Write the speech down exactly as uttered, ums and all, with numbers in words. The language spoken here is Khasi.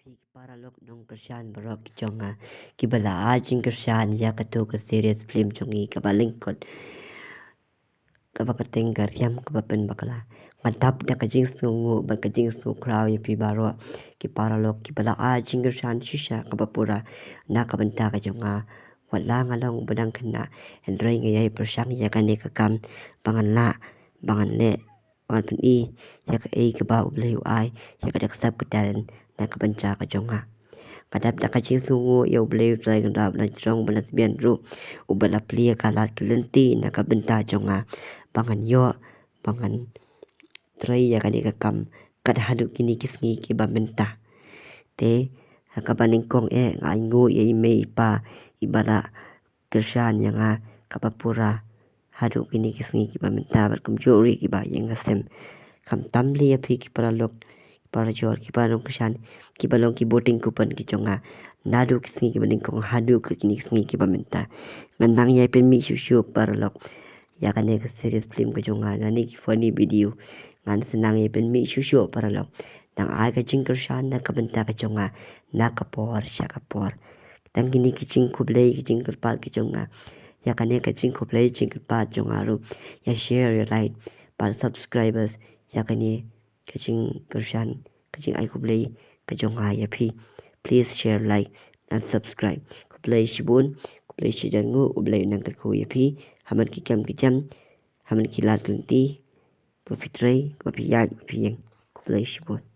Ki paralok nongkyrshan baroh ki jong nga, kiba la ai jingkyrshan ïa kato ka series film jong ngi kaba lyngkot, kaba kyrteng Ka Riam Kaba Pynbakla. Nga dap da ka jingsngewnguh bad ka jingsngewkhraw ïa phi baroh ki paralok kiba la ai jingkyrshan shisha kaba pura na ka bynta ka jong nga. Wat la nga long ba dang khynnah, hynrei nga ïai pyrshang ïa kane ka kam ba ngan lah, ba ngan leh, ba ngan pyni ïa kaei kaba U Blei u ai ïa ka dei ka sap ka talent na ka bynta ka jong nga. Nga dap da ka jingsngewnguh ïa U Blei U Trai Kynrad ba la jrong ba la sbian ruh, uba la plie ka lad ka lynti na ka bynta jong nga, ba ngan ïoh, ba ngan trei ïa kane ka kam kat haduh kine ki sngi kiba mynta. Te ha kaba nyngkong eh nga ainguh ïa i mei i pa iba la kyrshan ïa nga kaba pura haduh kine ki sngi kiba mynta bad kumjuh ruh kiba ïeng ha sem. Khamtam lei ïa phi ki paralok, ki parajor, ki paralok kyrshan, kiba long ki buteng kupon ki jong nga naduh ki sngi kiba nyngkong haduh kine ki sngi kiba mynta. Ngan nang ïai pynmih shuh shuh paralok ïa kane ka series film ka jong nga, ïa kine ki funny video. Ngan sa nang ïai pynmih shuh shuh paralok. Nang ai ka jingkyrshan na ka bynta ka jong nga na ka por sha ka por. Tang kine ki jingkhublei, ki jingkyrpad ka jong nga. Ïa kane ka jingkhublei, jingkyrpad jong nga ruh, ïa share, ïa like bad subscribers ïa kane ka jingkyrshan, ka jingai khublei ka jong nga ïa phi. Please share, like and subscribe. Khublei shibun, khublei shihajar nguh, U Blei un nang kyrkhu ïa phi ha man ki kam ki jam, ha man ki lad ki lynti, ba phi trei, ba phi ïaid, ba phi ïeng. Khublei shibun.